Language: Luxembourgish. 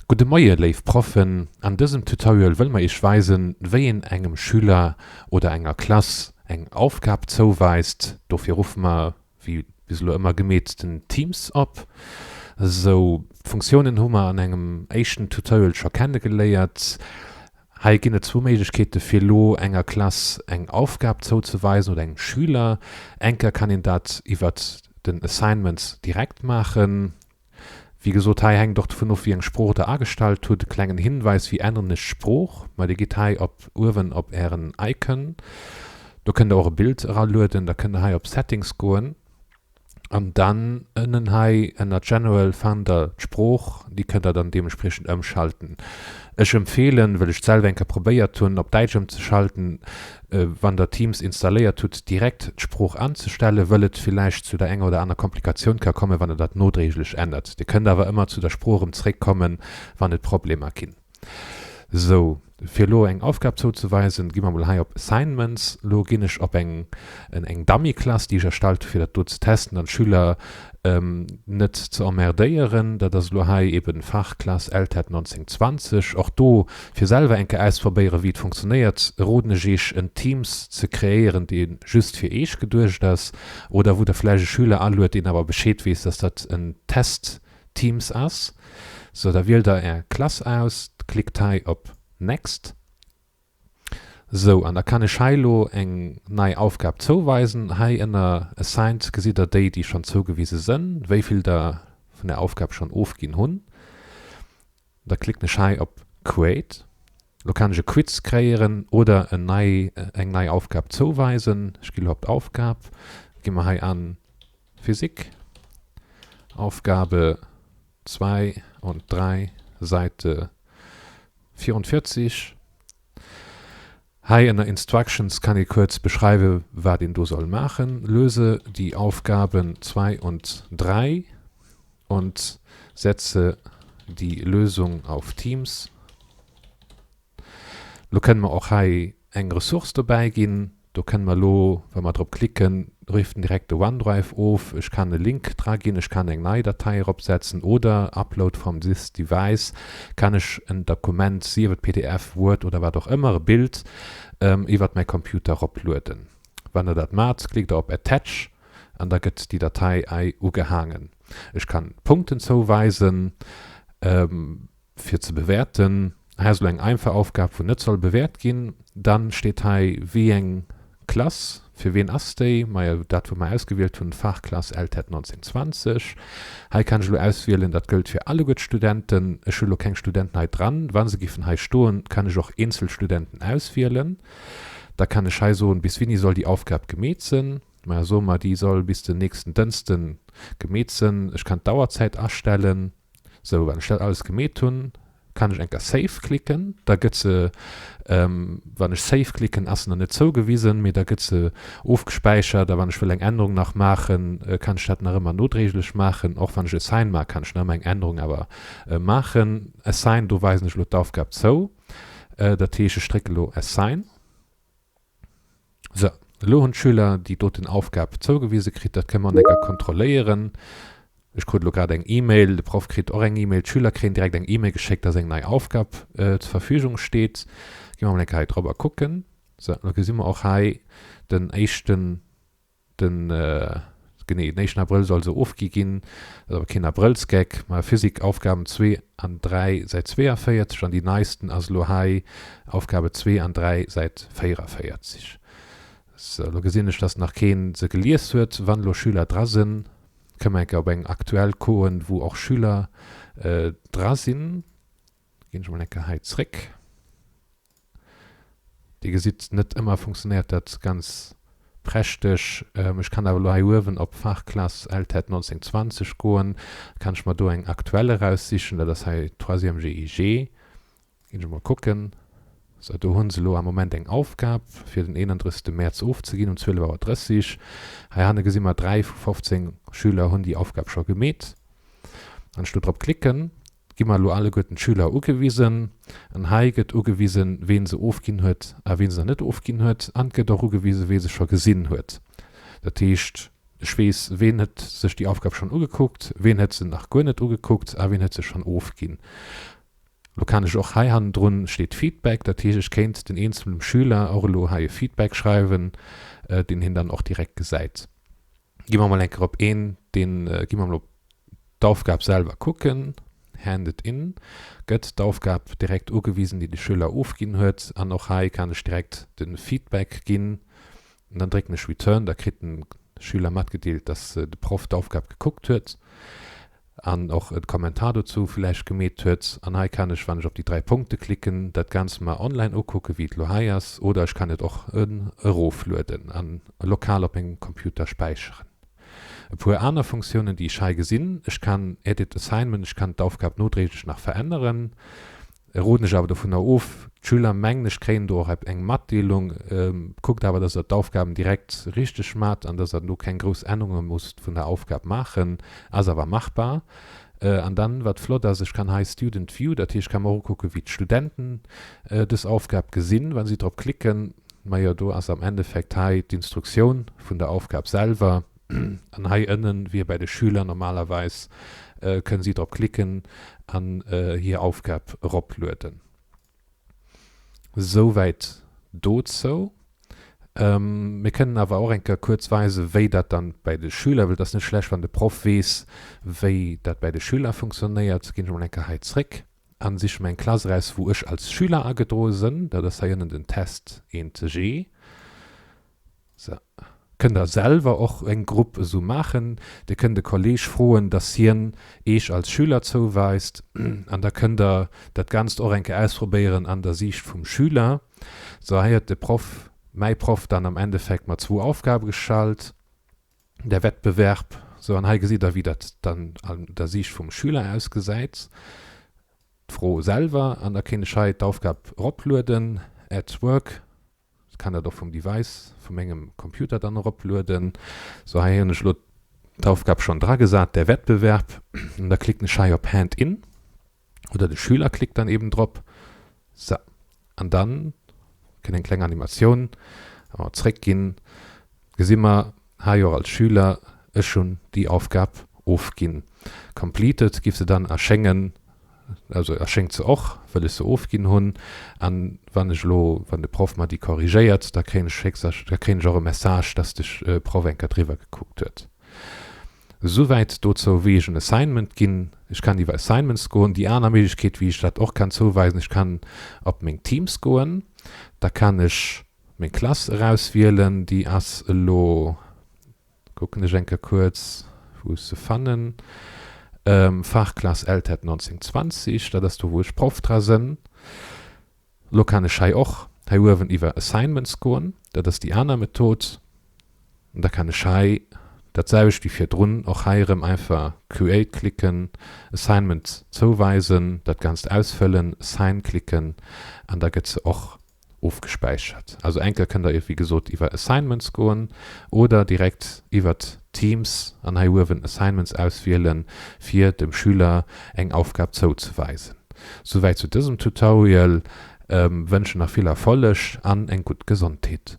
Gudde Moie léif Proffen, an dësem Tutorial wëlle mer iech weisen wéi een engem Schüler oder enger Klass eng Aufgab zouweist. Dofir ruffe mer wéi bis elo ëmmer gemeet den Teams op. Sou, d'Funktiounen hu mer an engem éischten Tutorial scho kennegeléiert. Hei ginn et zwou Méiglechkeete fir elo enger Klass eng Aufgab zouzeweisen oder engem Schüler. Enker kann een dat iwwert den Assignments direkt maachen. Wéi gesot, hei hänkt och dovun of, wéi eng Sprooch der agestallt hutt. E klengen Hinweis, Wéi änneren ech d'Sprooch? Ma dir gitt hei op uewen op ären Icon, do kënnt der och e Bild eralueden, da kënnt der hei op Settings goen an dann ënnen hei ënner General fannt der d'Sprooch, déi kënnt der dann deementspriechend ëmschalten. Ech empfeelen, wëll ech et selwer eng Kéier probéiert hunn, op Däitsch ëmzeschalten, wann der Teams installéiert hutt, direkt d'Sprooch anzestellen, wëll et villäicht zu der enger oder aner Komplikatioun ka kommen, wann der dat nodréiglech ännert. Dir kënnt awer ëmmer zu der Sprooch erëm zréckkommen, wann et Problemer ginn. Sou, fir elo eng Aufgab zouzeweisen, gi mer mol hei op Assignments. Elo ginn ech op eng eng Dummy-Klass, déi ech erstallt hu fir dat do ze testen an d'Schüler net ze emmerdéieren. Dat ass elo hei eben Fachklass LTEtt 1920. Och do, fir selwer eng Kéier auszeprobéieren, wéi et funktionéiert, roden ech Eech en Teams ze kreéieren, dee just fir Eech geduecht ass, oder wou Der vläicht e Schüler aluet, deen awer Bescheed weess, dass dat en Test-Teams ass. Sou, da wielt Der Är Klass aus, klickt hei op Next. Sou, an da kann ech hei elo eng nei Aufgab zouweisen. Hei ënner Assigned gesitt Der déi, déi schonn zougewise sënn, wéi vill der vun der Aufgab schonn ofginn hunn. Da klicken ech hei op Create. Elo kann ech e Quiz kreéieren oder en nei, eng nei Aufgab zouweisen. Ech gi elo op d'Aufgab, gi mer hei an Physik, Aufgabe 2 und 3, Seite 44. Hei ënner Instructions kann ee kuerz beschreiwe wat een do soll maachen. Löse die Aufgaben 2 und 3 und setze die Lösung auf Teams. Lo kënne mer och hei eng Ressource dobäi ginn. Do kënne mer elo, wa mer drop klicken, rifft en direkt de OneDrive of. Ech kann e Link dra ginn, ech kann eng nei Datei eropsetzen oder Upload from this device kann ech en Dokument, sief et pdf, Word oder wat och ëmmer, e Bild, iwwert mäi Computer eroplueden. Wann der dat maacht, klickt der op Attach an da gëtt déi Datei ei ugehaangen. Ech kann Punkten zouweisen. Fir ze bewäerten. Hei ass elo eng einfach Aufgab, wou net soll bewäert ginn. Dann steet hei, wéi eng Klass, fir ween ass déi? Majo, dat wou mer ausgewielt hunn, Fachklass LTEtt 1920. Hei kann ech elo auswielen, dat gëllt fir alleguer d'Studenten. Ech hu elo keng Studenten hei dran. Wa se giffen hei stoen, kann ech och eenzel Studenten auswielen. Da kann ech hei soen, bis wéini soll déi Aufgab gemeet sinn. Majo, soe mer, déi soll bis den nächsten Dënschden gemeet sinn. Ech kann d'Auerzäit astellen. Sou, wann ech dat alles gemeet hunn, kann ech enker Save klicken. Da gëtt se, wann ech Save klicken, ass se nach net zougewisen, mee da gëtt se ofgespäichert. A wann ech wëll eng Ännerung nach maachen, kann ech dat nach ëmmer nodréiglech maachen. Och wann ech Assign maachen, kann ech nach ëmmer eng Ännerung awer maachen. Assign, do weisen ech elo d'Aufgab zou. Dat heescht, ech drécke elo Assign. Sou, elo hunn d'Schüler déi doten Aufgab zougewise kritt. Dat kënne mer an enker kontrolléieren. Ech krut elo grad eng E-Mail, de Proff kritt och eng E-Mail, d'Schüler kréien direkt eng E-Mail geschéckt, dass eng nei Aufgab zur Verfügung steet. Gi mer mol eng Kéier hei drop a kucken. Sou, elo gesi mer och hei den éischten Den, genee, den éischten Abrëll soll se ofgi ginn. Dat ass awer keen Abrëllsgeck. Mä Physik, Aufgaben 2 an 3, Säit 42, an déi neisten ass elo hei, Aufgabe 2 an 3, Säit 44. Sou, elo gesinn ech, dass nach kee se gelies huet. Wann elo Schüler dra sinn, kënne mer eng Kéier op eng aktuell goen, wou och Schüler dra sinn. Ginn ech mol eng Kéier hei zréck. Dir gesitt, net ëmmer funktionéiert dat ganz prächteg. Ech kann awer elo hei uewen op Fachklass LTEtt 1920 goen, kann ech mer do eng aktuell eraussichen, dat ass hei Troisième GIG. Ginn ech mol kucken. Sou, do hu se elo am Moment eng Aufgab fir den 31 Mäerz ofzeginn um 12 Auer 30. Heihanne gesi mer, 3 vu 15 Schüler hunn déi Aufgab scho gemeet. Wann ech do drop klicken, gi mer elo alleguerten d'Schüler ugewisen. An hei gëtt ugewisen, ween se ofginn huet a ween se nach net ofginn huet. An et gëtt och ugewisen, wee se scho gesinn huet. Dat heescht, ech weess, ween huet sech déi Aufgab schonn ugekuckt, ween huet se nach guer net ugekuckt a ween huet se schonn ofginn. Lo kann ech och hei hannendrun steet Feedback, dat heescht ech kéint den eenzelnem Schüler och elo hei e Feedback schreiwen, deen hien dann och direkt gesäit. Gi mer mol eng Kéier op een, deen, gi mer mol op d'Aufgab selwer kucken, Hand it in, gëtt d'Aufgab direkt ugewisen, déi de Schüler ofginn huet an och hei kann ech direkt de Feedback ginn an dann drécken ech Return, da kritt den Schüler matgedeelt, dass de Proff d'Aufgab gekuckt huet an och e Kommentar dozou villäicht gemeet huet. An hei kann ech, wann ech op déi 3 Punkte klicken, dat Ganzt mer online ukucken, wéi et elo hei ass, oder ech kann et och eroflueden an lokal op mengem Computer späicheren. E puer aner Funktiounen, déi ech hei gesinn, Ech kann Edit Assignment, ech kann d'Aufgab nodréiglech nach veränneren. Roden ech awer dovunner of. D'Schüler, mengen ech, kréien do och eng Matdeelung. Kuckt awer, dass der d'Aufgaben direkt richteg maacht an dass der do keng grouss Ännerunge musst vun der Aufgab maachen. Ass awer machbar. An dann, wat flott ass, ech kann hei Student View, dat heescht, ech ka mer och ukucken, wéi d'Studenten dës Aufgab gesinn, wa si drop klicken. Majo, do ass am Endeffekt hei d'Instruktioun vun der Aufgab selwer. An hei ënnen, wéi bei de Schüler normalerweis, kënnen si drop klicken an hir Aufgab eroplueden. Souwäit dozou. Mir kënnen awer och eng Kéier kuerz weisen, wéi dat dann bei de Schüler, well et ass net schlecht, wann de Proff weess, wéi dat bei de Schüler funktionéiert. Ginn ech emol eng Kéier hei zréck an siche mer eng Klass eraus, wou ech als Schüler agedroe sënn. Dat ass hei ënnen den Test 1G. Sou. Kënnt der selwer och eng Grupp esou maachen. Dir kënnt e Kolleg froen, dass hien eech als Schüler zouweist an da kënnt der dat Ganzt och eng Kéier ausprobéieren an der Siicht vum Schüler. Sou, hei huet de Proff, mäi Proff dann am Endeffekt mer zwou Aufgabe gestallt, der Wettbewerb, sou, an hei gesitt der wéi dat dann an der Siicht vum Schüler ausgesäit. D'Fro selwer an da kéint ech hei d'Aufgab eroplueden, Add Work. Ech kann dat och vum Device vu mengem Computer dann eroplueden. Sou, hei hunn ech elo d'Aufgab schonn dragesat, der Wettbewerb. An da klicken ech hei op Hand in oder de Schüler klickt dann eben drop. Sou, an dann kënnt eng kleng Animatioun. Wa mer zréckginn, gesi mer hei och als Schüler, ech hunn déi Aufgab ofginn. Completed giff se dann erschéngen. Also erschéngt se och, wëll ech se ofginn hunn. An wann ech elo, wann de Proff mer déi korrigéiert, da kréien ech héchstwahrscheinlech, da kréien ech och e Message, dass de Proff eng Kéier driwwer gekuckt huet. Souwäit dozou, wéi ech en Assignment ginn. Ech kann iwwer Assignments goen. Déi aner Méiglechkeet, wéi ech dat och kann zouweisen, ech kann op meng Teams goen, da kann ech meng Klass erauswielen, déi ass elo, Kucken ech eng Kéier kuerz, wou ech se fannen. Fachklass LTEtt 1920, dat ass do, wou ech Proff dra sënn. Lo kann ech hei och hei uewen iwwer Assignments goen, dat ass déi aner Method. An da kann ech hei dat selwecht wéi virdrun och hei erëm einfach Create klicken, Assignment zouweisen, dat Ganzt ausfëllen, Assign klicken an da gëtt se och ofgespäichert. Also enker kënnt der wéi gesot iwwer Assignments goen oder direkt iwwert Teams an hei uewen Assignments auswielen fir dem Schüler eng Aufgab zouzeweisen. Souwäit zu dësem Tutorial, wënschen nach vill Erfolleg an eng gutt Gesondheet.